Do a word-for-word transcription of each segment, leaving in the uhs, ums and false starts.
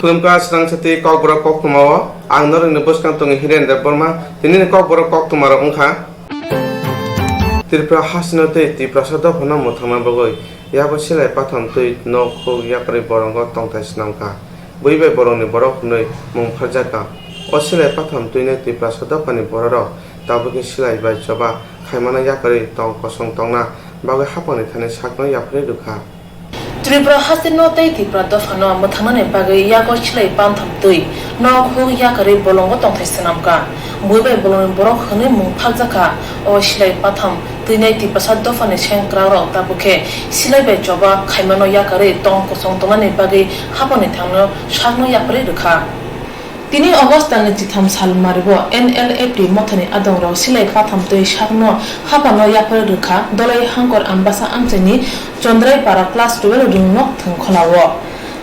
Khulumkha, swrang sati Kokborok koktwmao ang norokni bwskang tongo Hiren Debbarma. Tinini Kokborok koktwmarok wngkha: Tripura hasteni twi Tiprasa dophano mwthangna bagwi yago silai patham twi nok huk yakarwi bolongo tongthai swnamkha. Bui bai bolongni borok hwnwi mung pharjakha. O silai patham twinai Tiprasa dophani bororok tabukni silai bai choba khaimano yakarwi tong kosong tongna bagwi haphangni thani sakno yapharwi rwkha. Tripura hasteno tei Tripura dophano mwthangnani bagwi yago silai pantham twi nok huk yakarwi bolongo tongthai swnamkha. Bui bai bolongni borok hwnwi mung phakjakha. O silai patham twinai Tiprasa dophani sengkrakrok tabukhe silai bai choba khaimano yakarwi tong kosong tongnani bagwi haphangni thangno sakno yapharwi rwkha. Tini August talni chitham sal maribo N L F T mothani adongrok silai patham twi sakno haphangno yapharwi rwkha Dolai Hangkor Ambasa amchaini Chondraipara class twelve rwngnok thwngkholao.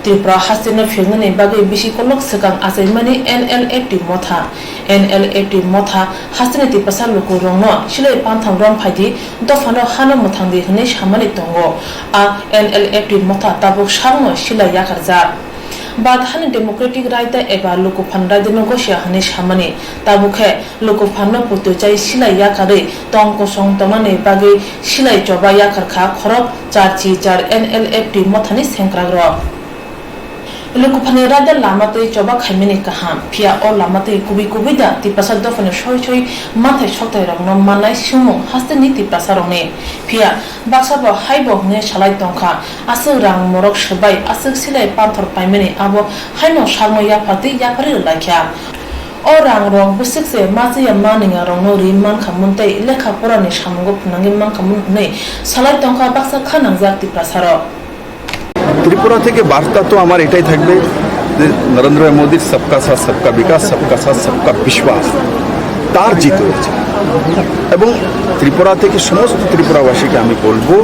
Tripura hasteno philnani bagwi bisi kolok swkang achaimani N L F T motha. N L F T motha hasteni Tiprasa lukurokno silai pantham rom phaidi, dophano hano mwthangdi hwnwi samani tongo. A N L F T motha tabuk sakno silai yakarjak. Bad hani Democratic Raida eba Lukuphan Raidano gosia hwnwi samani, tabuk khe Lukuphanno putwi chai silai yakarwi tong kosong tongnani bagwi silai choba yakarkha khorok char chi char N L F T mothani sengkrakrok. Lukuphanni Raida lama twi choba khaimani kaham, phiya o lama twi kubui kubui da Tiprasa dophani soi soi manthai soktairokno mannai swngmung hasteni Tiprasarokni. Phiya baksa bo hai bo hwnwi salai tongkha, aswk rang morok swbai, aswk silai panthor paimani, abo haino sakno yaphartwi yapharwi rwlaikha. O rangrok bwswk se machaya manwiyarokno ri mankha mun tei lekha porani samungo phnangwi mankha mun hwnwi salai tongkha baksa kha nangjak Tiprasarok. Tripura থেকে বার্তা তো আমার এটাই থাকবে যে নরেন্দ্র মোদীর সবকা সাথ সবকা বিকাশ, সবকা সাথ সবকা বিশ্বাস, তার জিত হয়েছে। এবং ত্রিপুরা থেকে সমস্ত ত্রিপুরাবাসীকে আমি বলবো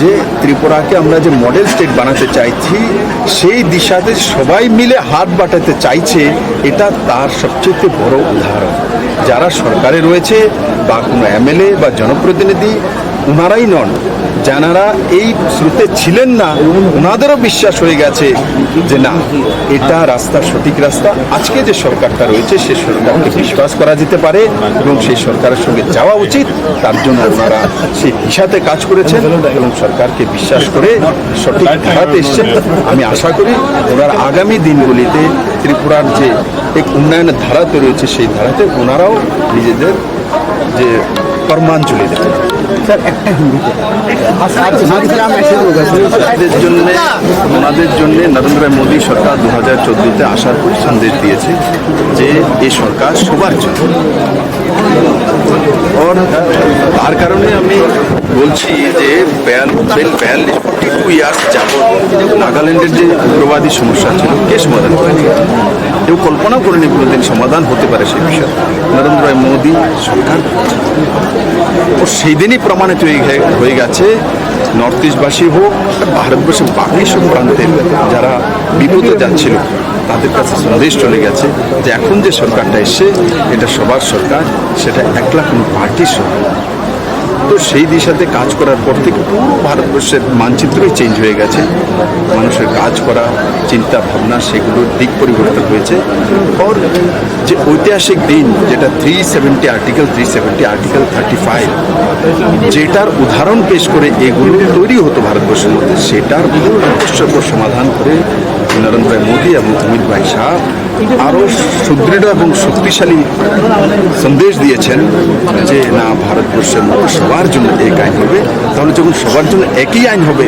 যে ত্রিপুরাকে আমরা যে মডেল স্টেট বানাতে চাইছি, সেই দিশাতে সবাই মিলে হাত বাটাতে চাইছে, এটা তার সবচেয়ে বড় উদাহরণ। যারা সরকারে রয়েছে বা কোনো এমএলএ বা জনপ্রতিনিধি, ওনারাই নন, যারা এই স্রোতে ছিলেন না, ওনাদেরও বিশ্বাস হয়ে গেছে যে না, এটা রাস্তা, সঠিক রাস্তা। আজকে যে সরকারটা রয়েছে, সে সরকারকে বিশ্বাস করা যেতে পারে এবং সেই সরকারের সঙ্গে যাওয়া উচিত। তার জন্য ওনারা সেই দিশাতে কাজ করেছেন এবং সরকারকে বিশ্বাস করে সঠিক ধারাতে এসছেন। আমি আশা করি ওনারা আগামী দিনগুলিতে ত্রিপুরার যে এক উন্নয়নের ধারাতে রয়েছে, সেই ধারাতে ওনারাও নিজেদের যে কর্মাঞ্জলি দেবেন। স্যার, একটা হিন্দিতে। আজ, আজ, আজ क्या मैसेज होगा, স্যার? ওনাদের জন্য, ওনাদের জন্য নরেন্দ্র মোদী সরকার দু হাজার চোদ্দোতে আসার পর সন্দেশ দিয়েছে যে এই সরকার সবার জন্য। ওর তার কারণে আমি বলছি যে বিয়াল-, বিল বিয়াল্লিশ, ফর্টি টু ইয়ার্স যাবত নাগাল্যান্ডের যে উগ্রবাদী সমস্যা ছিল, কে সমাধান করেছে? কেউ কল্পনাও করেনি কোনোদিন সমাধান হতে পারে সেই বিষয়ে। নরেন্দ্র মোদী সরকার। ও সেই দিনই প্রমাণিত হয়ে গে-, হয়ে গেছে, নর্থ ইস্টবাসী হোক, ভারতবর্ষের বাকি সব প্রান্তে যারা বিপদে যাচ্ছিল, তাদের কাছে সন্দেশ চলে গেছে যে এখন যে সরকারটা এসছে, এটা সবার সরকার, সেটা একলা কোনো পার্টির সরকার। তো সেই দিশাতে কাজ করার পর থেকে পুরো ভারতবর্ষের মানচিত্রই চেঞ্জ হয়ে গেছে। মানুষের কাজ করা, চিন্তা ভাবনা, সেগুলোর দিক পরিবর্তন হয়েছে। ওর যে ঐতিহাসিক দিন, যেটা three seventy, article three seventy, article thirty five, যেটার উদাহরণ পেশ করে এগুলো তৈরি হতো ভারতবর্ষের মধ্যে, সেটার ভারতবর্ষের উপর সমাধান করে নরেন্দ্র মোদী এবং অমিত ভাই শাহ আরও সুদৃঢ় এবং শক্তিশালী সন্দেশ দিয়েছেন যে না, ভারতবর্ষের মতো সবার জন্য এক আইন হবে। তাহলে যখন সবার জন্য একই আইন হবে,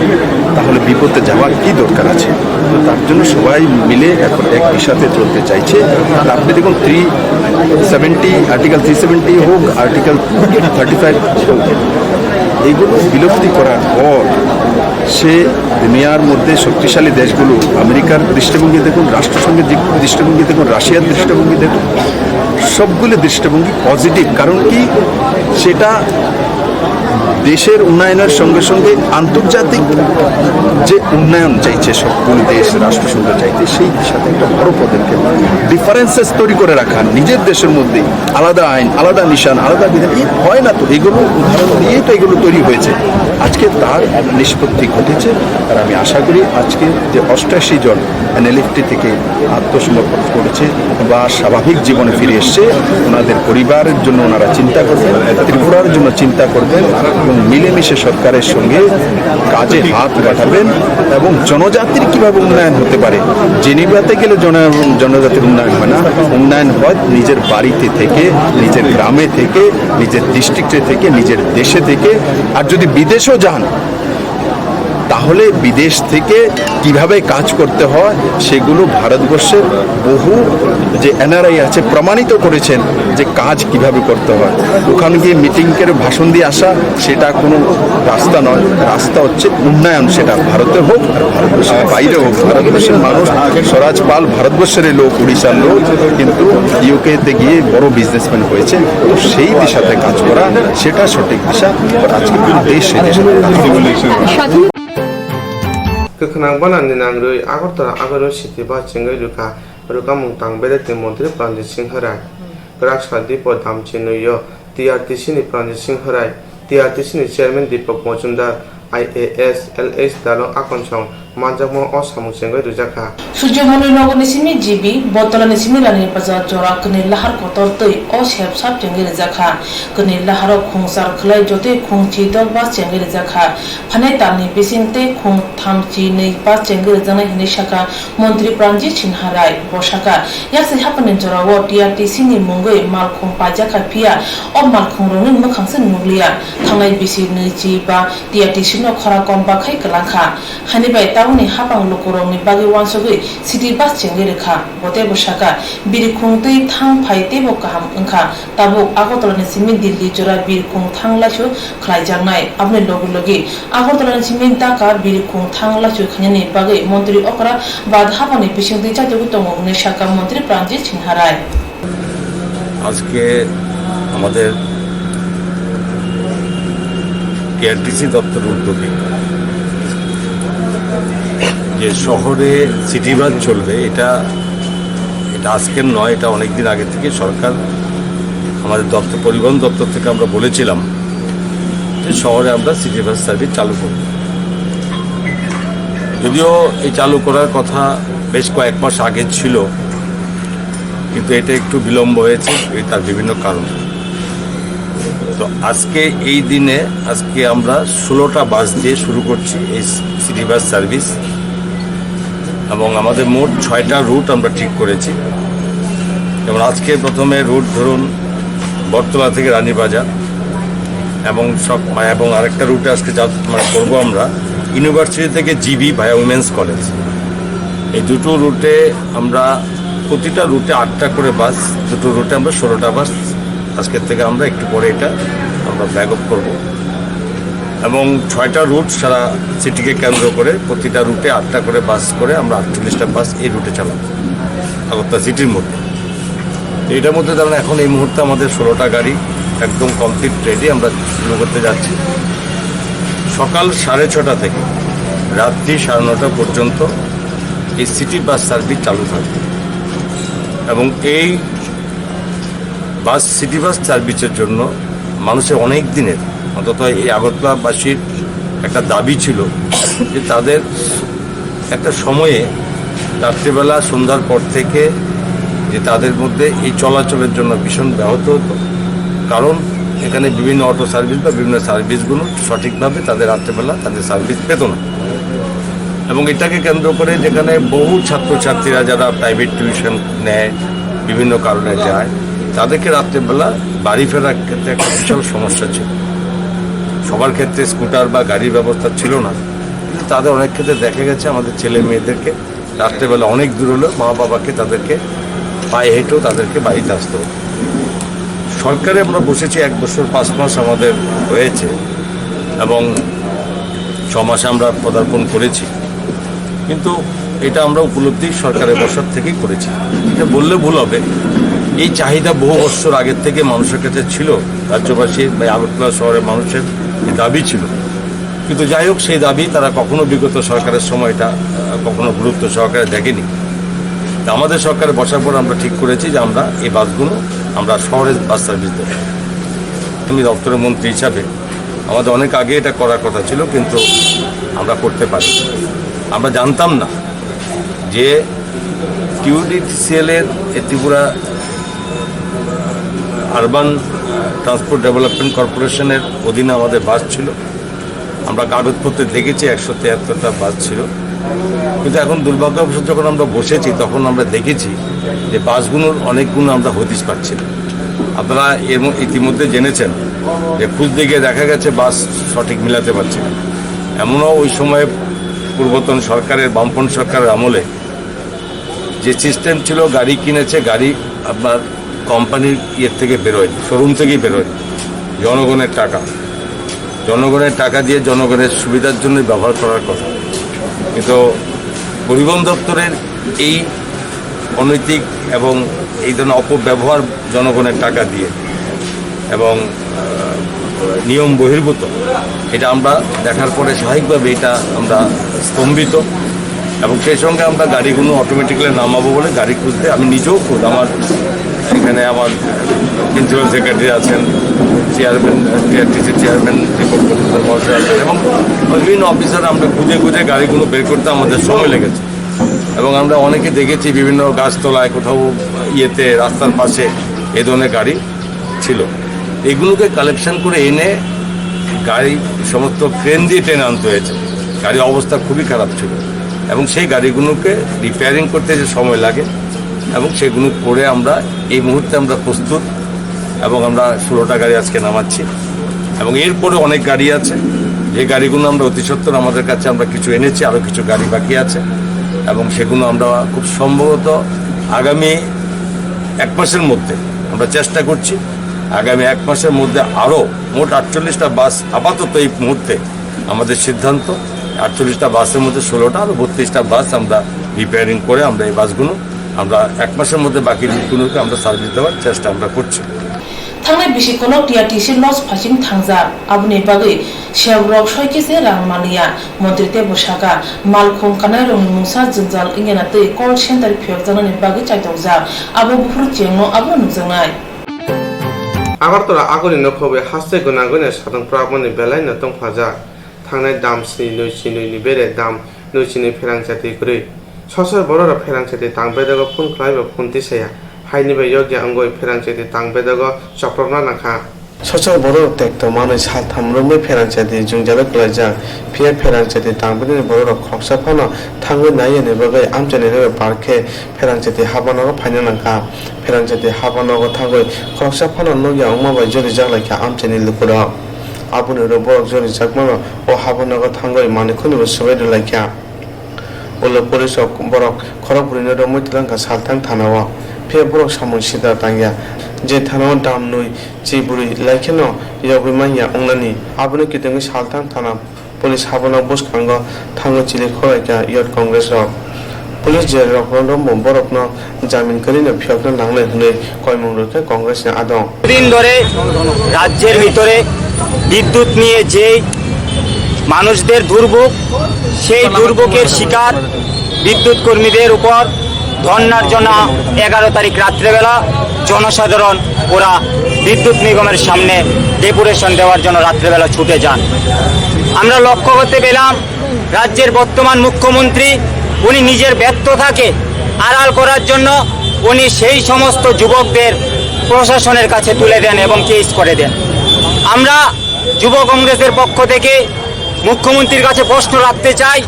তাহলে বিপদে যাওয়ার কি দরকার আছে? তো তার জন্য সবাই মিলে এখন এক দিশাতে চলতে চাইছে। আর আপনি দেখুন, three seventy, article three seventy হোক, আর্টিকেল থার্টি ফাইভ হোক, এগুলো বিলুপ্তি করার পর সে দুনিয়ার মধ্যে শক্তিশালী দেশগুলো, আমেরিকার দৃষ্টিভঙ্গি দেখুন, রাষ্ট্রসংঘের দৃ-, দৃষ্টিভঙ্গি দেখুন, রাশিয়ার দৃষ্টিভঙ্গি দেখুন, সবগুলো দৃষ্টিভঙ্গি পজিটিভ। কারণ কি? সেটা দেশের উন্নয়নের সঙ্গে সঙ্গে আন্তর্জাতিক যে উন্নয়ন চাইছে, সবগুলো দেশ রাষ্ট্রসংঘ চাইছে, সেই সাথে একটা বড় পদক্ষেপ। ডিফারেন্সেস তৈরি করে রাখা নিজের দেশের মধ্যে, আলাদা আইন, আলাদা নিশান, আলাদা বিধান, এই হয় না তো, এগুলো উদাহরণ দিয়েই তো এগুলো তৈরি হয়েছে। আজকে তার নিষ্পত্তি ঘটেছে। আর আমি আশা করি আজকে যে অষ্টাশি জন এনএলএফটি থেকে আত্মসমর্পণ করেছে বা স্বাভাবিক জীবনে ফিরে এসছে, ওনাদের পরিবারের জন্য ওনারা চিন্তা করবেন, ত্রিপুরার জন্য চিন্তা করবেন এবং মিলেমিশে সরকারের সঙ্গে কাজে হাত বাড়াবেন এবং জনজাতির কিভাবে উন্নয়ন হতে পারে। জেনেভাতে গেলে জন-, জনজাতির উন্নয়ন হয় না, উন্নয়ন হয় নিজের বাড়িতে থেকে, নিজের গ্রামে থেকে, নিজের ডিস্ট্রিক্টে থেকে, নিজের দেশে থেকে। আর যদি বিদেশেও যান, তাহলে বিদেশ থেকে কিভাবে কাজ করতে হয় সেগুলো ভারতবর্ষের বহু যে এনআরআই আছে প্রমাণিত করেছেন যে কাজ কিভাবে করতে হয়। ওখানে গিয়ে মিটিং করে ভাষণ দিয়ে আসা সেটা কোনো রাস্তা নয়। রাস্তা হচ্ছে উন্নয়ন, সেটা ভারতে হোক আর ভারতবর্ষের বাইরে হোক। ভারতবর্ষের মানুষ, স্বরাজ পাল ভারতবর্ষের লোক, উড়িষ্যার লোক, কিন্তু ইউকেতে গিয়ে বড় বিজনেসম্যান হয়েছে। তো সেই দিশাতে কাজ করা, সেটা সঠিক দিশা। But আজকে পুরো দেশ সেই দিশাতে কাজ করে। Kwkhnang banani nangrwi Agartala Agartala City Bus chengwi rwkha, rwkhamung tang bedetwi montri Pranjit Singh Rai. Kwrak sal Dipo Damchinwi-o T R T C ni Pranjit Singh Rai, T R T C ni Chairman Dipak Mojumdar, I A S, L S Dalong Akonsong manjakmano o samung chengwi rwjakha. Surjomoni nogorni simi G B, Botolani simi Rani Bazar jora kwnwi lahar kotor twi o sep sap chengwi rwjakha. Kwnwi laharo khung char khlai jotoi khung chidok bus chengwi rwjakha. Phanai talni bising tei khung tham chinwi bus chengwi rwjaknai hinwi sakha Montri Pranjit Sinha Rai. Bo sakha, yaksi haphangni jorao T R T C ni mungwi malkhung paijakha, phiya o malkhungrokni mwkhangse nukliya. Thangnai bisi nwichi ba T R T C no khora kom bakhai kwlangkha. Haini bai tabukni haphang lukurokni bagwi uansugwi city bus chengwi rwkha. Bo teibo sakha, birikhung twi thang phai teibo kaham wngkha. Tabuk Agartala ni simi Delhi jora birikhung thang laisu khlaijaknai. Aboni logi logi Agartala ni simi Dhaka birikhung thang laisu khainani bagwi montri okra bad haphangni bisingtwi chaitugwi tongo hwnwi sakha montri Pranjit Sinha Rai. আজকে আমাদের টিআরটিসি দপ্তরের উদ্যোগে যে শহরে city bus চলবে, এটা, এটা আজকের নয়, এটা অনেক দিন আগে থেকে সরকার, আমাদের দপ্তর, পরিবহন দপ্তর থেকে আমরা বলেছিলাম যে শহরে আমরা সিটি বাস সার্ভিস চালু করব। যদিও এই চালু করার কথা বেশ কয়েক মাস আগে ছিল, কিন্তু এটা একটু বিলম্ব হয়েছে, এই তার বিভিন্ন কারণ। তো আজকে এই দিনে, আজকে আমরা ষোলোটা বাস দিয়ে শুরু করছি এই সিটি বাস সার্ভিস, এবং আমাদের মোট ছয়টা রুট আমরা ঠিক করেছি। যেমন আজকে প্রথমে রুট ধরুন বটতলা থেকে রানীবাজার, এবং সব, এবং আরেকটা রুটে আজকে যা, মানে, করবো আমরা ইউনিভার্সিটি থেকে জিবি ভায়া উইমেন্স কলেজ। এই দুটো রুটে আমরা, প্রতিটা রুটে আটটা করে বাস, দুটো রুটে আমরা ষোলোটা বাস। আজকের থেকে আমরা একটু পরে এটা আমরা ব্যাক আপ করবো, এবং ছয়টা রুট সারা সিটিকে কেন্দ্র করে প্রতিটা রুটে আটটা করে বাস করে আমরা আটচল্লিশটা বাস এই রুটে চালাবো আগরতলা সিটির মধ্যে। তো এটার মধ্যে ধরেন এখন এই মুহূর্তে আমাদের ষোলোটা গাড়ি একদম কমপ্লিট রেডি, আমরা শুরু করতে যাচ্ছি। সকাল সাড়ে ছটা থেকে রাত্রি সাড়ে নটা পর্যন্ত এই সিটি বাস সার্ভিস চালু থাকবে, এবং এই বাস, সিটি বাস সার্ভিসের জন্য মানুষের অনেক দিনের, অন্তত এই আগরতলাবাসীর একটা দাবি ছিল যে তাদের একটা সময়ে রাত্রিবেলা সন্ধ্যার পর থেকে যে তাদের মধ্যে এই চলাচলের জন্য ভীষণ ব্যাহত হতো, কারণ এখানে বিভিন্ন অটো সার্ভিস বা বিভিন্ন সার্ভিসগুলো সঠিকভাবে তাদের রাত্রিবেলা তাদের সার্ভিস পেত না। এবং এটাকে কেন্দ্র করে যেখানে বহু ছাত্রছাত্রীরা যারা প্রাইভেট টিউশন নেয়, বিভিন্ন কারণে যায়, তাদেরকে রাত্রেবেলা বাড়ি ফেরার ক্ষেত্রে একটা বিশাল সমস্যা ছিল। সবার ক্ষেত্রে স্কুটার বা গাড়ির ব্যবস্থা ছিল না, কিন্তু তাদের অনেক ক্ষেত্রে দেখা গেছে আমাদের ছেলে মেয়েদেরকে রাত্রেবেলা অনেক দূর হলেও মা বাবাকে, তাদেরকে পায়ে হেঁটেও তাদেরকে বাড়িতে আসতে হতো। সরকারে আমরা বসেছি এক বছর পাঁচ মাস আমাদের হয়েছে, এবং ছ মাসে আমরা পদার্পণ করেছি, কিন্তু এটা আমরা উপলব্ধি সরকারের বসার থেকেই করেছি। এটা বললে ভুল হবে, এই চাহিদা বহু বছর আগের থেকে মানুষের কাছে ছিল, রাজ্যবাসীর বা আগরতলা শহরের মানুষের দাবি ছিল। কিন্তু যাই হোক, সেই দাবি তারা কখনো বিগত সরকারের সময় এটা, আহ, কখনো গুরুত্ব সহকারে দেখেনি। তা আমাদের সরকারে বসার পর আমরা ঠিক করেছি যে আমরা এই বাসগুলো আমরা শহরে বাস সার্ভিস দেব। আমি দপ্তরের মন্ত্রী হিসাবে আমাদের অনেক আগে এটা করার কথা ছিল, কিন্তু আমরা করতে পারি। আমরা জানতাম না যে টিউডিসিএল এর, এ, ত্রিপুরা আরবান ট্রান্সপোর্ট ডেভেলপমেন্ট কর্পোরেশনের অধীনে আমাদের বাস ছিল। আমরা কাগজপত্রে দেখেছি একশো তিয়াত্তরটা বাস ছিল, কিন্তু এখন দুর্ভাগ্যবশত যখন আমরা বসেছি, তখন আমরা দেখেছি যে বাসগুলোর অনেকগুলো আমরা হদিশ পাচ্ছি না। আপনারা এর ম-, ইতিমধ্যে জেনেছেন যে খুঁজতে গিয়ে দেখা গেছে বাস সঠিক মিলাতে পারছি না। এমনও ওই সময় পূর্বতন সরকারের, বামপন্থী সরকারের আমলে যে সিস্টেম ছিল, গাড়ি কিনেছে, গাড়ি আপনার কোম্পানির ইয়ের থেকে বেরোয়, শোরুম থেকেই বেরোয়, জনগণের টাকা, জনগণের টাকা দিয়ে জনগণের সুবিধার জন্য ব্যবহার করার কথা। কিন্তু পরিবহন দপ্তরের এই অনৈতিক এবং এই ধরনের অপব্যবহার জনগণের টাকা দিয়ে এবং, আহ, নিয়ম বহির্ভূত, এটা আমরা দেখার পরে স্বাভাবিকভাবে এটা আমরা স্তম্ভিত। এবং সেই সঙ্গে আমরা গাড়িগুলো অটোমেটিক্যালি নামাবো বলে গাড়ি খুঁজতে আমি নিজেও খুঁজ, আমার এখানে আমার প্রিন্সিপাল সেক্রেটারি আছেন, চেয়ারম্যান, টিআরটিসি চেয়ারম্যান দীপক মজুমদার মহাশয় আছেন এবং বিভিন্ন অফিসার আমরা খুঁজে খুঁজে গাড়িগুলো বের করতে আমাদের সময় লেগেছে। এবং আমরা অনেকে দেখেছি বিভিন্ন গাছতলায়, কোথাও ইয়েতে, রাস্তার পাশে এই ধরনের গাড়ি ছিল। এগুলোকে কালেকশন করে এনে গাড়ি সমস্ত ক্রেন দিয়ে টেনে আনতে হয়েছে। গাড়ির অবস্থা খুবই খারাপ ছিল এবং সেই গাড়িগুলোকে রিপেয়ারিং করতে যে সময় লাগে এবং সেগুলো করে আমরা এই মুহূর্তে আমরা প্রস্তুত এবং আমরা ষোলোটা গাড়ি আজকে নামাচ্ছি এবং এরপরে অনেক গাড়ি আছে, যে গাড়িগুলো আমরা অতি সত্বর আমাদের কাছে আমরা কিছু এনেছি, আরও কিছু গাড়ি বাকি আছে এবং সেগুলো আমরা খুব সম্ভবত আগামী এক মাসের মধ্যে আমরা চেষ্টা করছি আগামী এক মাসের মধ্যে আরও মোট আটচল্লিশটা বাস আপাতত এই মুহূর্তে আমাদের সিদ্ধান্ত, আটচল্লিশটা বাসের মধ্যে ষোলোটা, আরও বত্রিশটা বাস আমরা রিপেয়ারিং করে আমরা এই বাসগুলো আমরা এক মাসের মধ্যে বাকি রুটগুলোকে আমরা সার্ভিস দেওয়ার চেষ্টা আমরা করছি। Thangnai bisi kolok T R T C los phasing thangjak, aboni bagwi seokrok soi khe se rang manliya. Montri teibo sakha, malkhung kanairokni mungsa jwngjal wngya na tei call center phiyokjaknani bagwi chaitokjak, abo buphuru chengno abono nukjaknai. Agartala agoni nokhobai haste gwnangwino satung phrapmani belaino tongphajak. Thangnai dam sni nwi chinwi ni bere dam nwi chinwi pherang chati kwrwi. Sosor bororok pherang chati tang bedogo phone khlaibo phone tisaya. Haini bai yokya wngwi pherang chati tang bedogo chopropna nangkha. Sosor bororok tekto manwi saltham romwi pherang chati jwngjalo kwlaijak. Phiya pherang chati tang bedini bororok khoroksa phano thangwi naiyani bagwi amchaini rwi bar khe pherang chati habanogo phaina nangkha. Pherang chati habanogo thangwi khoroksa phano nokya wngma bai jorijak laikha amchaini lukurok. Aboni ulo borok jorijakmano o habanogo thangwi manwi khunibo swbai rwlaikha. Ulo police rok borok khorokbrwino romwi twlangkha Salthang thanao. Phiya borok samung sida tangya. Je thanao dam nwi chibrwi laikheno yogwi manya wngnani. Aboni kitengwi Salthang thana police habano bwskango thangwi chili kholaikha Youth Congress rok. Police je rokno rombo borokno jamin kwrwino phiyokna nangnai hwnwi koimung rwkha Congress ni adong. দিন ধরে রাজ্যের ভিতরে বিদ্যুৎ নিয়ে যেই মানুষদের দুর্ভোগ, সেই দুর্ভোগের শিকার বিদ্যুৎ কর্মীদের উপর ধর্নার জন্য এগারো তারিখ রাত্রেবেলা জনসাধারণ ওরা বিদ্যুৎ নিগমের সামনে ডেপুটেশন দেওয়ার জন্য রাত্রেবেলা ছুটে যান। আমরা লক্ষ্য করতে পেলাম রাজ্যের বর্তমান মুখ্যমন্ত্রী উনি নিজের ব্যর্থতাকে আড়াল করার জন্য উনি সেই সমস্ত যুবকদের প্রশাসনের কাছে তুলে দেন এবং কেস করে দেন। আমরা যুব কংগ্রেসের পক্ষ থেকে মুখ্যমন্ত্রীর কাছে প্রশ্ন রাখতে চাই,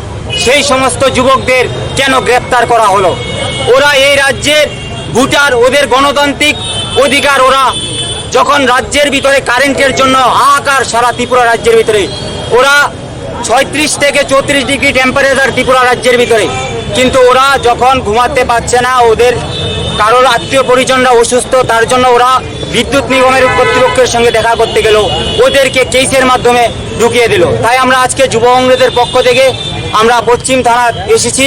সেই সমস্ত যুবকদের কেন গ্রেপ্তার করা হলো? ওরা এই রাজ্যের ভোটার, ওদের গণতান্ত্রিক অধিকার। ওরা যখন রাজ্যের ভিতরে কারেন্টের জন্য হাহাকার সারা ত্রিপুরা রাজ্যের ভিতরে, ওরা ছয়ত্রিশ থেকে চৌত্রিশ ডিগ্রি টেম্পারেচার ত্রিপুরা রাজ্যের ভিতরে, কিন্তু ওরা যখন ঘুমাতে পারছে না, ওদের কারোর আত্মীয় পরিজনরা অসুস্থ, তার জন্য ওরা বিদ্যুৎ নিগমের কর্তৃপক্ষের সঙ্গে দেখা করতে গেল, ওদেরকে কেসের মাধ্যমে ঢুকিয়ে দিল। তাই আমরা আজকে যুব কংগ্রেসের পক্ষ থেকে আমরা পশ্চিম থানা এসেছি,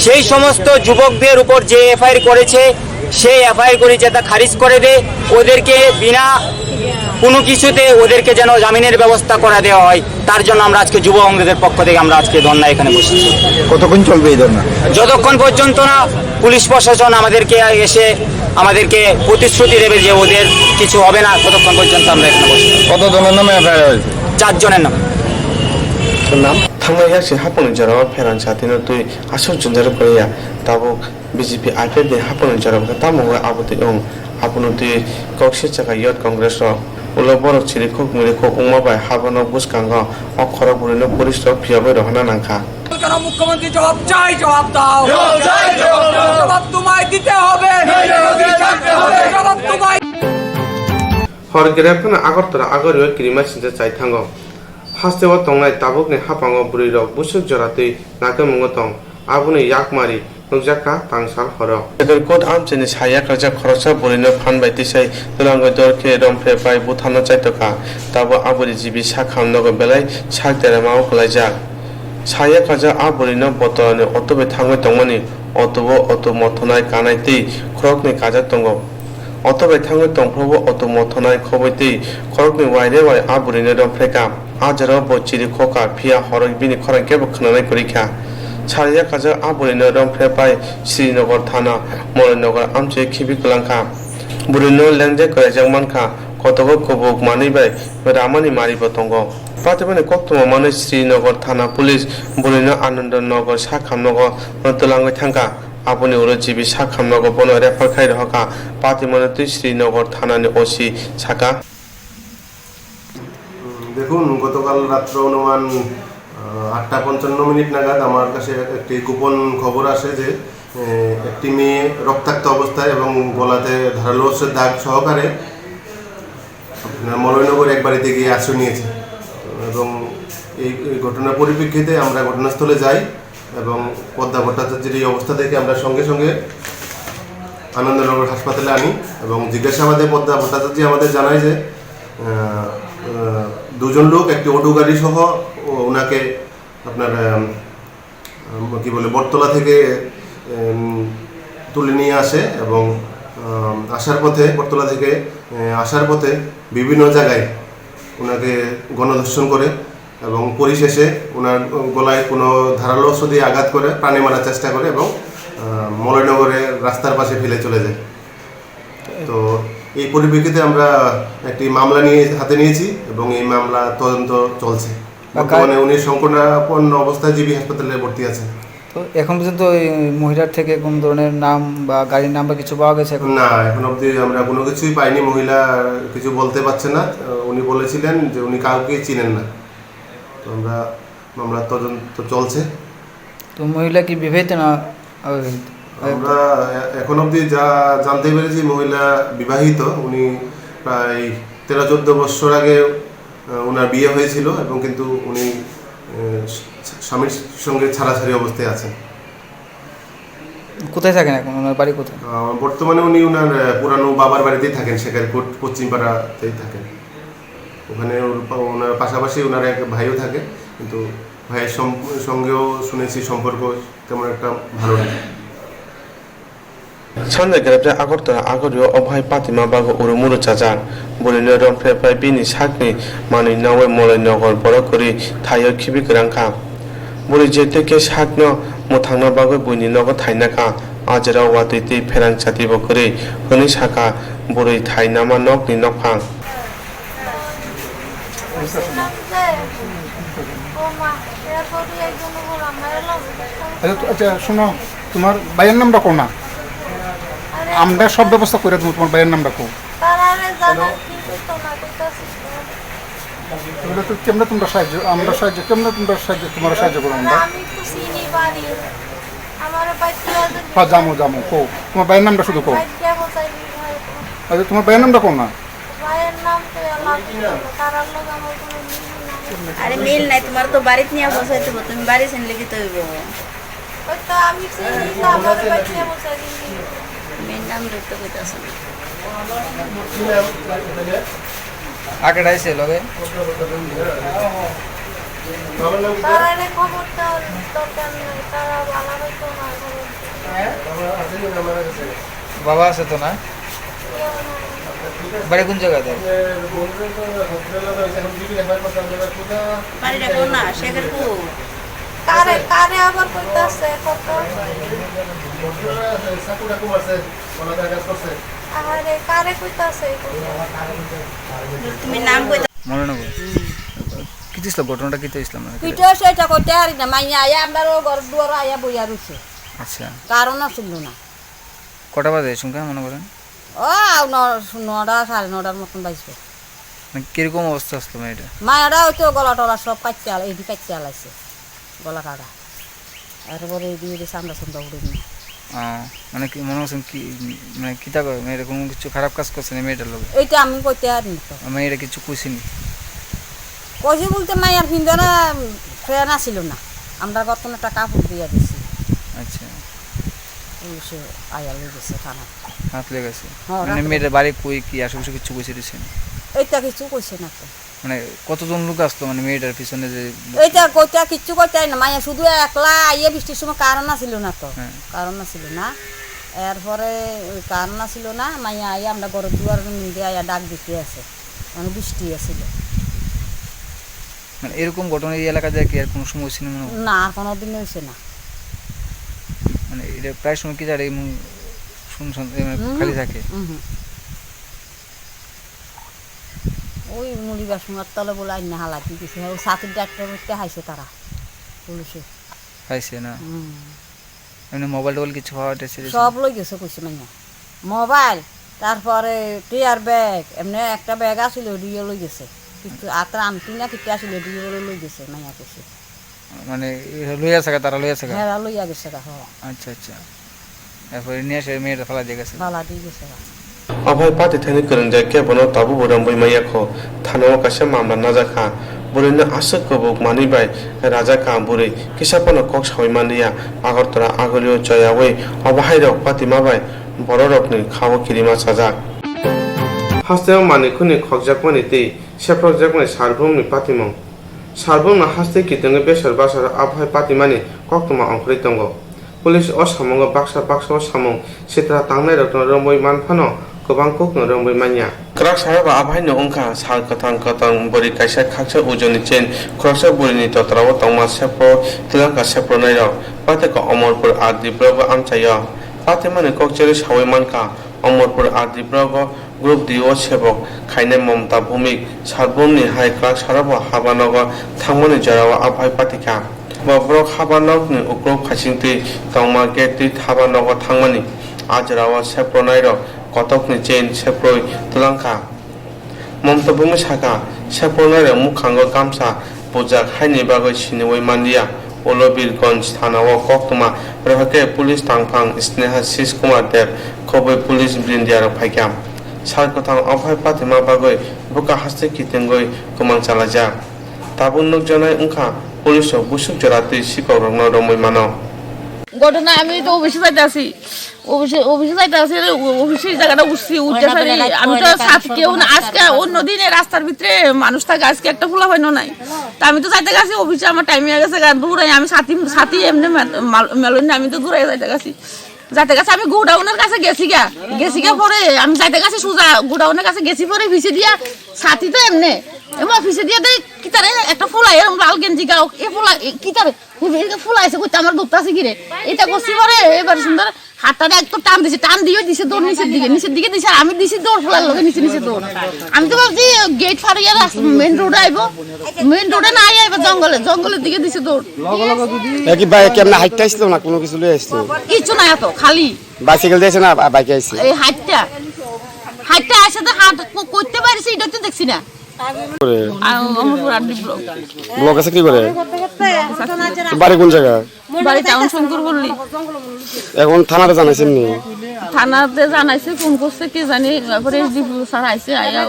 সেই সমস্ত যুবকদের উপর যে এফআইআর করেছে, সেই এফআইআর করে যেটা খারিজ করে দে, ওদেরকে বিনা কোনো কিছুতে ওদেরকে যেন জামিনের ব্যবস্থা করা দেওয়া হয়, তার জন্য আমরা আজকে যুব কংগ্রেসের পক্ষ থেকে আমরা আজকে ধর্ণা এখানে বসেছি। কতক্ষণ চলবে এই ধর্ণা? যতক্ষণ পর্যন্ত না পুলিশ প্রশাসন আমাদেরকে এসে আমাদেরকে প্রতিশ্রুতি দেবে যে ওদের কিছু হবে না, ততক্ষণ পর্যন্ত আমরা এখানে বসে থাকবো। কতজনের নামে এফআইআর হয়েছে? চারজনের নামে। নাম? Thangnai yak se hapungni jorao pherang chatino twi aswk jwngjal kwrwi ya, tabuk B J P I P F ni hapungni jorao khe tamo wngwi abo twi wng? Abono twi kok sirchakha Youth Congress rok. Ulo borok chirikhok mirikhok wngma bai haborno bwskango o khorok bwrwino police rok phiyogwi rohorna nangkha. কেন মুখ্যমন্ত্রী জবাব চাই, জবাব দাও। জবাব চাই, জবাব দাও। জবাব তোমায় দিতে হবে। নইলে নদী ছাড়তে হবে। জবাব তোমায়। Hor gre phano Agartala Agario kirima sincha chai thango. Hasteo tongnai tabukni haphango bwrwirok bwswk jora twi nakhe mungo tong. Aboni yakmari nukjakha tangsal horo. Sekarkot amchaini sa yakarjak khoroksa bwrwino phan bai tisai twlangwi dor khe romphre pai butharno chaitokha. Tabuk a bwrwi jibi sak hamnogo belai sak derama o kwlaijak. Sa yakarjak a bwrwino Botorani auto bai thangwi tongmani, auto o auto mothonai kanai tei khoroknwi kajak tongo. Auto bai thangwi tongphuru bo auto mothonai khobwi tei khoroknwi waire wai a bwrwino romphrekha. A jorao bo chiri khokha, phiya horo bini khorang kebo khwnanai kwrwi kha. Sari yakarjak a bwrwino romphre pai Srinagar thana, Molainagar amchoi khibi kwlang kha. Bwrwino lengjak kwlaijak man kha, kotogo kubuk manwi bai ramani mari bo tongo. Patimani koktwma manwi Srinagar thana police bwrwino Anandanagar sak hamnogo twlangwi thangkha. Aboni ulo jibi sak hamnogo bono refer khai rohorkha. Patimani twi Srinagar thanani O C sakha. উম, দেখুন, গতকাল রাত্র অনুমান, আহ, আটটা পঞ্চান্ন মিনিট নাগাদ আমার কাছে একটি গোপন খবর আসে যে, এ, একটি মেয়ে রক্তাক্ত অবস্থায় এবং গলাতে ধারালো অস্ত্রের দাগ সহকারে আপনার মলয়নগর এক বাড়িতে গিয়ে আশ্রয় নিয়েছে। এবং এই, এই ঘটনার পরিপ্রেক্ষিতে আমরা ঘটনাস্থলে যাই এবং পদ্মা ভট্টাচার্যের এই অবস্থা দেখে আমরা সঙ্গে সঙ্গে আনন্দনগর হাসপাতালে আনি এবং জিজ্ঞাসাবাদে পদ্মা ভট্টাচার্য আমাদের জানায় যে, আহ, আহ, দুজন লোক একটি অটো গাড়ি সহ ও-, ওনাকে আপনার, আহ, আহ, কি বলে, বটতলা থেকে, উম, তুলে নিয়ে আসে এবং, আহ, আসার পথে, বটতলা থেকে, আহ, আসার পথে বিভিন্ন জায়গায় ওনাকে গণধর্ষণ করে এবং পরিশেষে ওনার গলায় কোনো ধারালো অস্ত্র দিয়ে আঘাত করে প্রাণে মারার চেষ্টা করে এবং, আহ, মলয়নগরের রাস্তার পাশে ফেলে চলে যায়। তো এই পরিপ্রেক্ষিতে আমরা একটি মামলা নিয়ে, হাতে নিয়েছি এবং এই মামলা তদন্ত চলছে। বা বর্তমানে গাড়ি উনি সংকটাপন্ন অবস্থায় জিবি হাসপাতালে ভর্তি আছেন। তো এখন পর্যন্ত ওই মহিলার থেকে কোনো ধরনের নাম বা গাড়ির নাম্বার কিছু পাওয়া গেছে এখন? না, এখন অবধি আমরা কোনো কিছুই পাইনি। মহিলা কিছু বলতে পারছে না। উনি বলেছিলেন যে উনি কাউকে চিনেন না। তো আমরা, মামলার তদন্ত চলছে। তো মহিলা কি বিবাহিত না অবিবাহিত? আমরা এ-, এখন অবধি যা জানতে পেরেছি, মহিলা বিবাহিত। উনি প্রায় তেরো চোদ্দ বছর আগে, আহ, ওনার বিয়ে হয়েছিল এবং কিন্তু উনি, আহ, স্বামীর সঙ্গে ছাড়াছাড়ি অবস্থায় আছেন। কোথায় থাকেন এখন? ওনার বাড়ি কোথায়? আহ, বর্তমানে উনি ওনার, আহ, পুরানো বাবার বাড়িতেই থাকেন, শেখারকোট পশ্চিমপাড়াতেই থাকেন। ওখানে ওর পা-, ওনার পাশাপাশি ওনার এক ভাইও থাকে, কিন্তু ভাইয়ের সম-, সঙ্গেও শুনেছি সম্পর্ক তেমন একটা ভালো নেই। Sanja grepjak Agartala Agario o bahai patima bago urumuru chajak. Bwrwino romphre pai bini sakni manwi nawi Molainagar borok kwrwi thaio khibi kwrang kha. Bwrwi jeto khe sakno mwthangna bagwi buini nogo thaina kha. A jorao watwi tei pherang chatibo kwrwi, hwnwi sakha bwrwi thainama nokni nokphang. আচ্ছা, তো, আচ্ছা, শোনো, তোমার ভাইয়ের নামটা কও না? আমরা সব ব্যবস্থা করে দেবো, তোমার ভাইয়ের নামটা কও। তাহলে তো কেমনে তোমরা সাহায্য, আমরা সাহায্য, কেমনে তোমরা সাহায্য, তোমার সাহায্য করবো আমরা? হ্যাঁ, যামো, যামো, কও। তোমার ভাইয়ের নামটা শুধু কও। আচ্ছা, তোমার ভাইয়ের নামটা কও না। ভাইয়ের নাম তো এলা দিল না, তার আর লগে আমার কোনো মিল নাই। আরে মিল নাই, তোমার তো বাড়িত নিয়ে বসাইতে হবে, তুমি বাড়ি চিনলে কি তো হইব? ওই তো আমি চিনি তো, আমার বাড়িত নিয়ে বসাই দিবি। মেয়ের নাম ধরতে কইতাছে না। আগে ডাইছে লগে। তারা রে খবর দেওয়ার দরকার নেই, তারা ভালো হইতো না, খবর দিতে। বাবা আছে তো না? কেউ নাই। বাড়ি কোন জায়গাতে? বাড়ি দেখো না, শেখেরপুর। কারে, কারে আবার কইতাছে, কত? আরে, কারে কইতাছে, কত? তুমি নাম কইতা- মনে না করে। হুম। কি দিছিল ঘটনাটা, কি তো ইসলাম মানে? পিঠে সেটা করতে পারি না, মাইয়া আয়া আমরা ও ঘর দুয়ার আয়া বইয়া রইছে। আচ্ছা। কারণ ছিল না। কটা বাজে এই সময় মনে করেন? ও, ন-, নটা, সাড়ে নটার মতন বাজবে। মানে, কিরকম অবস্থা আসলো মেয়েটা? মায়েরা ওই তো গলা টলা সব কাটতে আলা-, এদি কাটতে আলাইছে, গলা কাটা। এরপরে এদি এদি চামড়া চামড়া উড়ে নিয়ে। আহ, মানে, কি মনে হচ্ছেন কি, মানে, কিতা করে? মেয়েটা কোনো কিছু খারাপ কাজ করছে না মেয়েটার লগে? এইটা আমি কইতে পারি না তো। মেয়েটা কিছু কইছেনি? কইছে বলতে মায়ের ফিন্দা না, ফ্যান আসিল না, আমরা কত একটা কাপড় দিয়ে দিছি। আচ্ছা। পুলিশে আয়া লই গেছে থানা। হাত লেগেছে। হ্যাঁ, মানে রাত্রে। মেয়েটার বাড়ি কই, কি আশেপাশে কিছু কইছে টিছে? এইটা কিছু কইছে না তো। মানে কতজন লোক আসতো মানে মেয়েটার পিছনে যে? এইটা কইতা কিচ্ছু কইতাই না, মায়া শুধু একলা আইয়া বৃষ্টির সময় কারণ আসিল না তো। হ্যাঁ। কারণ আসিল না। এরপরে ওই কারণ আসিল না, মায়া আইয়া আমরা ঘরের দুয়ার মিলে আইয়া ডাক দিতে আছে। মানে বৃষ্টি আসিল। মানে এরকম ঘটনা এই এলাকায় যায় কি আর কোনো সময় হয়েছে না মনে হয়? না, আর কোনো দিন হয়েছে না। মানে এটা প্রায় সময় কি জায়গাটা এমন শুনশান, এ, মানে হুম, খালি থাকে? হুম, হুম। ওই মুড়ি বাসুমার তলে বলে আইনা হালা কি দিছে, ওই সাথে ডাক্তার করতে হাইছে তারা, পুলিশে। খাইছে না? হুম। এমনি মোবাইল টোবাইল কিছু পাওয়া গেছে? সব লই গেছে কইছে মাইয়া। মোবাইল, তারপরে টিয়ার ব্যাগ, এমনি একটা ব্যাগ আছিল, ওটিও লই গেছে। কিন্তু আত্রা আমটি না কিতা আছিল, ওটিও লই গেছে, মাইয়া কইছে। মানে, লইয়া থাকা, তারা লইয়া থাকা? হ্যাঁ, লইয়া গেছে গা, হ। আচ্ছা, আচ্ছা। এরপরে নিয়ে এসে মেয়েটা ফালা দিয়ে গেছে? ফালা দিয়ে গেছে গা। Obo hai pati thani kwrwngjak khe bono tabukbo romwi manya kho. Thanao kaisa mamla najakha. Bwrwino aswk kwbuk manwi bai rajakha bwrwi kisa phano kok sawi manliya. Agartala agulio choyawi obo hairok patima bai bororokni khao kirima chajak. Hasteo manwi khwnwi khokjakmani tei seprokjakmani Sarbumni patimung. Sarbumno haste kitingwi besar basaro abohai patimani koktwma ongkhorwi tongo. Police o samungo baksa baksa o samung sitra tangnairokno romwi manphano kwbang kokno romwi manya. Kwrak sara ba abohaino wngkha sal kwthang kwthang bwrwi kaisa khaksa ujuni chain khoroksa bwrwini totrao tongma sepro twlangkha sepronairok patiko Omorpur R D block o amchaio. Patimani kok cherwi sawi mankha. Omorpur R D block o Group D o sebok khainai Momta Bhumik Sarbumni hai kwrak sara bo haba nogo thangmani jorao abohai patikha. Bo borok haba nokni uklok khaisingtwi tongma gate twi haba nogo thangmani. A jorao sepronairok kotokni chain seproi twlangkha. Momta Bhumik sakha, sepronairok mwkhango gamsa bujak haini bagwi siniwi manliya. Ulo Birgonj thanao koktwma rohorkhe police tangphang Sneha Sis Kumar Deb khobwi police brindiarok phaikha. Sal kwthang ophai patima bagwi bwkha haste kitingwi kwmang chalaijak. Tabuk nukjaknai wngkha police rok busuk jora twi sikokrokno romwi mano. ঘটনা আমি তো অফিসে যাইতে আছি, অফিসে, অফিসে যাইতে আছি, অফিসের জায়গাটা উঠছি, উঠে সারি আমি তো সাথে কেউ না, আজকে অন্য দিনে রাস্তার ভিতরে মানুষ থাকে, আজকে একটা পোলা পাইনো নাই। তা আমি তো যাইতে গেছি অফিসে, আমার টাইম হয়ে গেছে, গান দৌড়াই আমি সাথী, সাথী এমনি মেল-, মাল-, মেলইন না, আমি তো দৌড়াই যাইতে গেছি। যাইতে গেছে আমি গোডাউনের কাছে গেছি গা, গেছি গা পরে আমি যাইতে গেছি সোজা গোডাউনের কাছে গেছি পরে পিছে দিয়া সাথী তো এমনি, এমন পিছে দিয়া দেখ কিতারে একটা পোলা এরকম লাল গেঞ্জি গাও, এ পোলা এ কিতারে ফুল আইছে কইতে আমার দৌড়টা আছে কি রে? এটা করছি পরে এবার সুন্দর হাতটা একটু টান দিছে, টান দিয়ে দিছে দৌড় নিচের দিকে, নিচের দিকে দিছে, আর আমি দিছি দৌড় ফেলার লগে নিচে নিচে দৌড়। আমি তো ভাবছি গেট ফাড়িয়ে মেইন রোডে আইবো, মেইন রোডে না আইয়া এবার জঙ্গলে, জঙ্গলের দিকে দিছে দৌড়। এ কি ভাই কেমনে হাইটটা আসলো না কোনো কিছু লই আসলো? কিচ্ছু না, এত খালি বাইসাইকেল দিয়েছে না বা-, বাইকে আইছে? এই হাইটটা, হাইটটা আসে তো হাত কো-, করতে পারিস এটা তো দেখছি না। করে? আ-, অমরপুর আর ডি ব্লক। ব্লক আছে কি করে? বাড়ি কোন জায়গা? বাড়ি টাউন শঙ্কর পল্লী। এখন থানাতে জানাইছেন নি? থানাতে জানাইছে, ফোন করছে কি জানি, তারপরে এসডিপি স্যার আইছে, আইয়া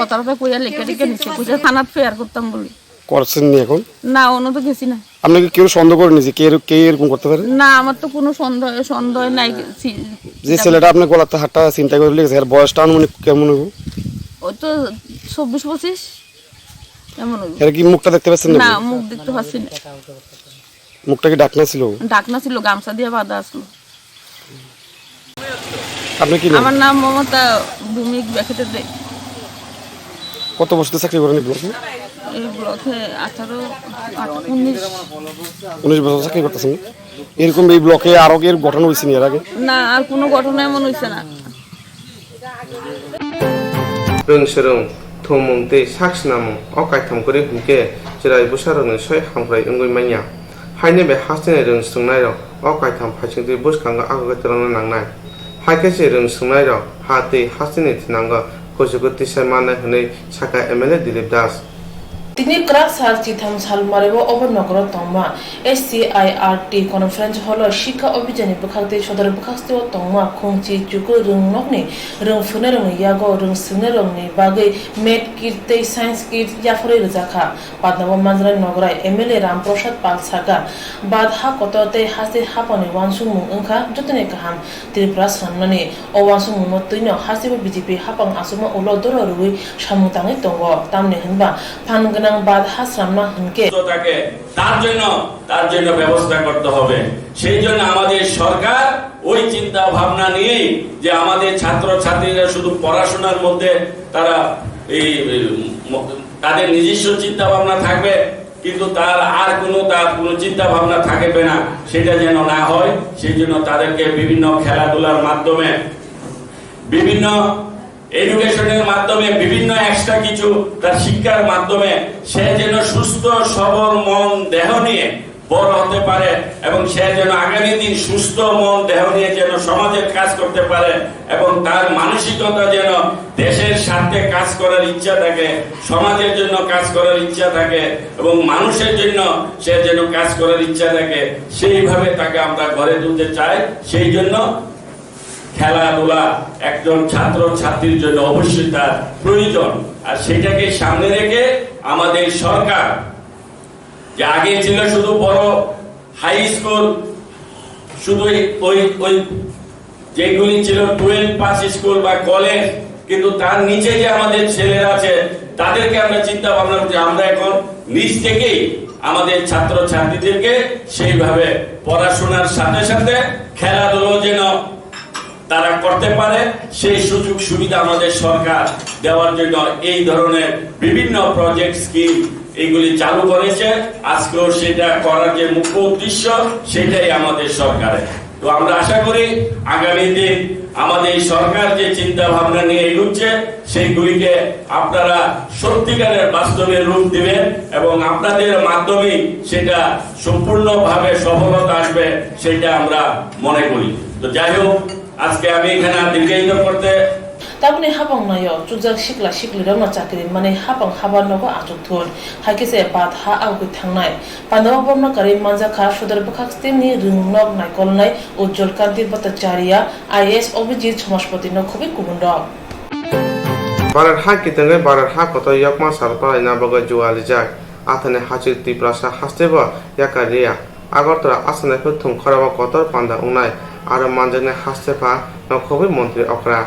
কথা কথা কইয়া লেখা টেখা নিচ্ছে, কইছে থানাত ফেয়ার করতাম বলি। করছেন নি এখন? না, অন্য তো গেছি না। আপনি কি কেউ সন্দেহ করেন যে কে এর-, কে এরকম করতে পারে? না, আমার তো কোনো সন্দেহ, সন্দেহ নাই। সি-, যে ছেলেটা আপনার গলাতে হাতটা চিন্তা করে লেগেছে, এর বয়সটা আনুমানিক কেমন হইব? ওই তো চব্বিশ পঁচিশ এমন হইব। এর কি মুখটা দেখতে পাচ্ছেন না? না, মুখ দেখতে পাচ্ছি না। মুখটা কি ঢাকনা ছিল? ঢাকনা ছিল, গামছা দিয়ে বাঁধা আসলো। আপনার কি নাম? আমার নাম মমতা ভৌমিক ব্যাখ্যাতে। কত বছর ধরে চাকরি করেন এই ব্লকে? এই ব্লকে আঠারো, আট-, উনিশ। উনিশ বছর চাকরি করতেছেন? এরকম এই ব্লকে আরো এর গঠন হয়েছে নি এর আগে? না, আর কোনো ঘটনা এমন হয়েছে না। Rwng swrwng, thumung tei sak snamung o kaitham kwrwi hwnkhe chwrai bwsarokni soi hamkrai wngwi manya. Haino bai hasteni rwng swrwngnairok o kaitham phaisingtwi bwskango agogwi twlangna nangnai. Hai khe se rwng swrwngnairok ha tei hasteni thinango kuchugo tisai mannai hwnwi sakha M L A Dilip Das. Tini kwrak sal chitham sal mario obo nogoro tongma S C I R T conference hall o sikha obhijan ni bwkhak tei sodor bwkhak tei o tongma khungchi chuku rwng nokni rwng phwrwngnairokni yago rwng swrwngnairokni bagwi math kit tei science kit yapharwi rwjakha. Patna o manjra nograi M L A Ram Prasad Pal sakha, bat ha kotor tei haste hapangni uansukmung wngkha jotoni kaham Tripura swnamnani. O uansukmungno twino hasteo B J P hapang achukma ulo doro rwui samung tangwi tongo, tamni hwnba phan gwnang bat ha swnamna hwnkhe. সুস্থ থাকে, তার জন্য, তার জন্য ব্যবস্থা করতে হবে। সেই জন্য আমাদের সরকার ওই চিন্তা ভাবনা নিয়েই যে আমাদের ছাত্র ছাত্রীরা শুধু পড়াশোনার মধ্যে তারা এই, এই, ম-, তাদের নিজস্ব চিন্তা ভাবনা থাকবে, কিন্তু তার আর কোনো, তার কোনো চিন্তা ভাবনা থাকবে না, সেটা যেন না হয়, সেই জন্য তাদেরকে বিভিন্ন খেলাধুলার মাধ্যমে, বিভিন্ন এডুকেশনের মাধ্যমে, বিভিন্ন এক্সট্রা কিছু তার শিক্ষার মাধ্যমে সে যেন সুস্থ সবল মন দেহ নিয়ে বড় হতে পারে এবং সে যেন আগামী দিন সুস্থ মন দেহ নিয়ে যেন সমাজের কাজ করতে পারে এবং তার মানসিকতা যেন দেশের স্বার্থে কাজ করার ইচ্ছা থাকে, সমাজের জন্য কাজ করার ইচ্ছা থাকে এবং মানুষের জন্য সে যেন কাজ করার ইচ্ছা থাকে, সেইভাবে তাকে আমরা গড়ে তুলতে চাই। সেই জন্য খেলাধুলা একজন ছাত্র ছাত্রীর জন্য অবশ্যই তার প্রয়োজন। আর সেটাকে সামনে রেখে আমাদের সরকার, যে আগে ছিল শুধু বড় হাই স্কুল, শুধু এই, ওই, ওই যেগুলি ছিল টুয়েলভ পাস স্কুল বা কলেজ, কিন্তু তার নিচে যে আমাদের ছেলেরা আছে, তাদেরকে আমরা চিন্তা ভাবনা করছি। আমরা এখন নিচ থেকেই আমাদের ছাত্র ছাত্রীদেরকে সেইভাবে পড়াশোনার সাথে সাথে খেলাধুলো যেন তারা করতে পারে, সেই সুযোগ সুবিধা আমাদের সরকার দেওয়ার জন্য এই ধরনের বিভিন্ন প্রজেক্ট, স্কিম এগুলি চালু করেছে। আজকেও সেটা করার যে মুখ্য উদ্দেশ্য, সেটাই আমাদের সরকারের। তো আমরা আশা করি আগামী দিন আমাদের এই সরকার যে চিন্তা ভাবনা নিয়ে এগুচ্ছে, সেইগুলিকে আপনারা সত্যিকারের বাস্তবে রূপ দিবেন এবং আপনাদের মাধ্যমেই সেটা সম্পূর্ণভাবে সফলতা আসবে, সেটা আমরা মনে করি। তো যাই হোক, আজকে আমি এখানে আর দীর্ঘায়িত করতে Tamoni hapang naio chukjak sikla siklirokno chakri manwi hapang haba nogo achuk thun, hai khe se bat ha agwi thangnai. Pandao borno karwi manjakha sodor bwkhak stemni rwng nok naikolnai Ujjwal Kanti Bhattacharya, I A S Abhijit Samaspati no khobwi kubun rok. Barar ha kitengwi barar ha kotor yokma sal palaina bagwi jualijak. Athani hachwk Tiprasa hasteo yakar liya. Agartala Assam Rifle thumkhorao kotor panda wngnai aro manjaknai haste pha no khobwi montri okra.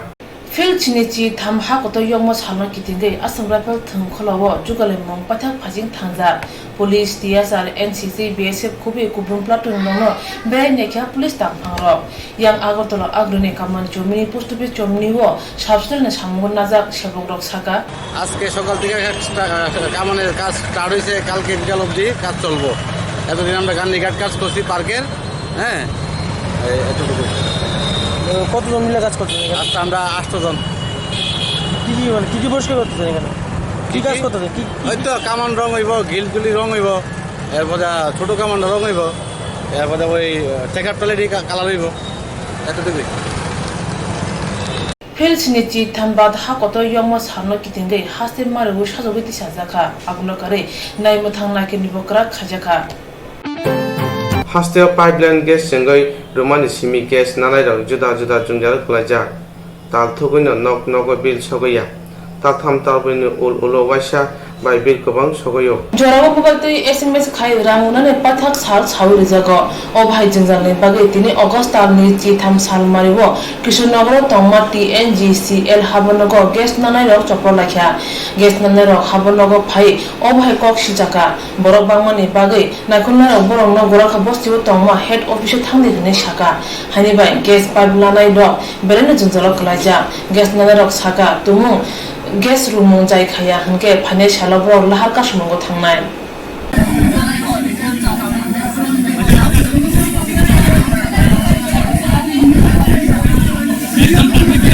Phil chini chi tham ha kotor yokma salno kitingwi Assam Rifle thumkhorao jugalimung paithak phaijing thangjak. Police, T S R, N C C, B S F khobwi kubun platoon rokno berai naikha police tangphangrok. Yang Agartala agroni Kamani Chowmini, Post Office Chowmini o subsidy ni samungo najak sebok rok saka. আজকে সকাল থেকে একটা কামানের কাজ স্টার্ট হয়েছে, কালকে বিকাল অবধি কাজ চলবো। এতদিন আমরা গান্ধীঘাট কাজ করছি পার্কের, হ্যাঁ, এই এতটুকু। তো কতজন মিলে কাজ করছেন এখানে? আজকে আমরা আটশো জন। কি কি, মানে, কি কি পরিষ্কার করতেছেন এখানে? কি কি কাজ কি? করতেছেন? কি, কি ওই তো কামান রং হইব, গিলগুলি রং হইব, এরপরে ছোট কামান রং হইব, এরপরে ওই চেকার প্যালেটই কালার হইব, এতটুকুই। Phil sini chi thanbad ha kotor yokma salno kitingwi haste mariwi sajagwi tisajakha, abono karwi naimwthang naikhe nibo kwrak khaijakha. Hasteo pipeline gas chengwi rwmani simi gas nanairok juda juda jwngjal kwlaijak. Tal thugwino nok nogo bill sogwi ya. Taltham talbrwini ul ulo waisa bai bill kwbang sogwi-o. Jorao bubaitwi S M S khai rang wnani paithak sal sawi rijago. O bahai jwngjalni bagwi tini August talni chitham sal mario Krishnanagar tongma T N G C L habornogo gas nanairok chopor laikha. Gas nanairok habornogo phai o bahai kok sijakha. Borok bangmani bagwi naikolnairok borokno Gorakha bostio tongma head office-o thangdi hwnwi sakha. Haini bai gas pipe lanai rok belaino jwngjalo kwlaijak. Gas nanairok sakha, tumung gas rumung jai khaya hwnkhe phainai salo borok lahar kasumungbo thangnai.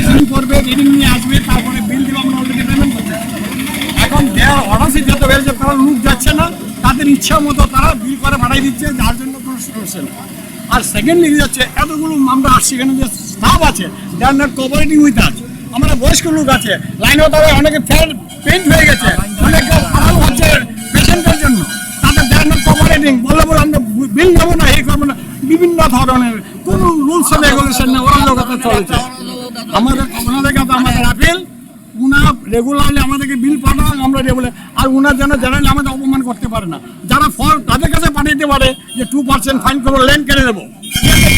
বিল করবে, রিডিং নিয়ে আসবে, তারপরে বিল দিলে আমরা already payment করতে। এখন দেওয়ার order seat যত বেড়েছে, তারা লোক যাচ্ছে না, তাদের ইচ্ছা মতো তারা বিল করে পাঠিয়ে দিচ্ছে, যার জন্য কোনো সমস্যা নেই। আর সেকেন্ডলি হচ্ছে, এতগুলো আমরা আসছি, এখানে যে স্টাফ আছে, they are not cooperating with us। আমরা বয়স্ক লোক আছে, লাইনে তারা অনেকে ফ্যান পেইন্ট হয়ে গেছে, অনেকে আড়াল হচ্ছে পেশেন্টের জন্য, তাদের they are not cooperating। বললে বলে আমরা বিল নেবো না, এই করবো না, বিভিন্ন ধরনের কোনো রুলস রেগুলেশন নেই, ওরা লোক চলছে। আমাদের ওনাদের কাছে আমাদের আপিল, উনারা রেগুলারলি আমাদেরকে বিল পাঠান, আমরা রেগুলার, আর উনারা যেন জেনারেলি আমাদের অপমান করতে পারে না। যারা ফল তাদের কাছে পাঠাতে পারে যে টু পার্সেন্ট ফাইন করবো, লেন কেটে দেবো।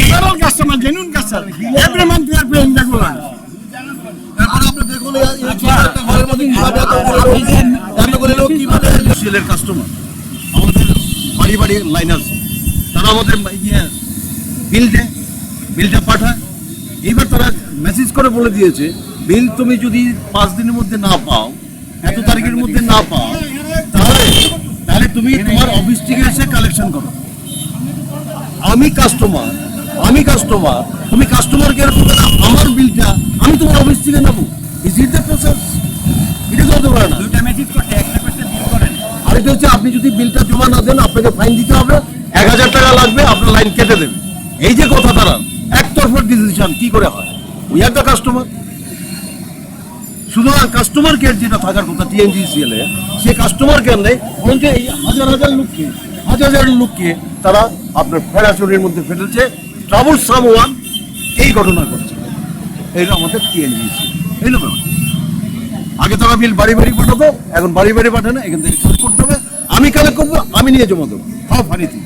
General customer, genuine customer, every month we are paying regular. এখন আপনি দেখুন, এই, এই ছোট একটা ঘরের মধ্যে কিভাবে এত করে লোক, এত করে লোক কিভাবে সিএলের কাস্টমার, আমাদের বাড়ি বাড়ি লাইন আছে, তারা আমাদের ইয়ে বিল দেয়, বিলটা পাঠায়। এইবার তারা মেসেজ করে বলে দিয়েছে, বিল তুমি যদি পাঁচ দিনের মধ্যে না পাও, এত তারিখের মধ্যে না পাও, তাহলে, তাহলে তুমি তোমার অফিস থেকে এসে কালেকশন করো। আমি কাস্টমার, আমি কাস্টমার, তুমি কাস্টমার কেয়ার করবে না, আমার বিলটা আমি তোমার অফিস থেকে নেবো। Is it the process? এটা তো হতে পারে না। দুইটা মেসেজ করতে, একটা করতে বিল করেন। আরেকটা হচ্ছে, আপনি যদি বিলটা জমা না দেন, আপনাকে ফাইন দিতে হবে, এক হাজার টাকা লাগবে, আপনার লাইন কেটে দেবে। এই যে কথা, তারা একতরফা ডিসিশন কি করে হয়? We are the customer. সুতরাং কাস্টমার কেয়ার যেটা থাকার কথা টিএনজিসিএল এ, সে কাস্টমার কেয়ার নেই, বরঞ্চ এই হাজার হাজার লোককে, হাজার হাজার লোককে তারা আপনার ফেরাচুরির মধ্যে ফেলেছে, ট্রাবল সামওয়ান এই ঘটনা ঘটছে। এই আমাদের টিএনজিসিএল, এই লোক আগে তারা বিল বাড়ি বাড়ি পাঠাতো, এখন বাড়ি বাড়ি পাঠায় না, এখান থেকে কালেক্ট করতে হবে, আমি কালেক্ট করবো, আমি নিয়ে জমা দেবো। How funny thing.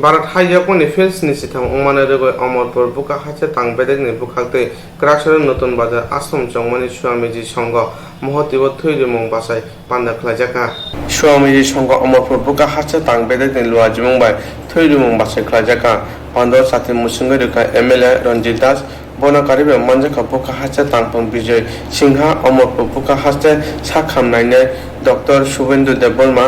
Bharat hai yakungni fieldni sitham wngmani rwgwi Omorpur bwkha haste tang bedekni bwkhaktwi Kwraksora Nutun Bazar ashram chongmani Swamiji Songho Mohoti o thwi rimung bachai panda khlaijakha. Swamiji Songho Omorpur bwkha haste tang bedekni luwa jimung bai thwi rimung bachai khlaijakha. Panda o chati mwswngwi rwkha M L A Ranjit Das, bono karwi bai manjakha bwkha haste tangphung Bijoy Singha, Omorpur bwkha haste sak hamnainai Doctor Subendu Debbarma,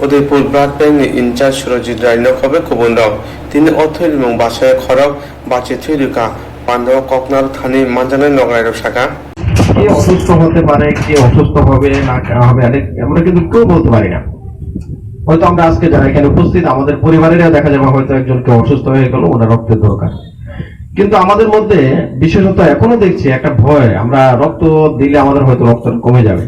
Udaipur Blood Bank ni in charge Surojit Rai nokha bai kubun rok. Tini o thwi rimung bachai khorok bachi thwi rwkha, panda o koknar thani manjaknai nograi rok sakha. কে অসুস্থ হতে পারে, কে অসুস্থ হবে না হবে, অনেক, আমরা কিন্তু কেউ বলতে পারি না। হয়তো আমরা আজকে যারা এখানে উপস্থিত, আমাদের পরিবারেরা দেখা যাবে হয়তো একজন কেউ অসুস্থ হয়ে গেল, ওনার রক্তের দরকার। কিন্তু আমাদের মধ্যে বিশেষত এখনো দেখছি একটা ভয়, আমরা রক্ত দিলে আমাদের হয়তো রক্ত কমে যাবে।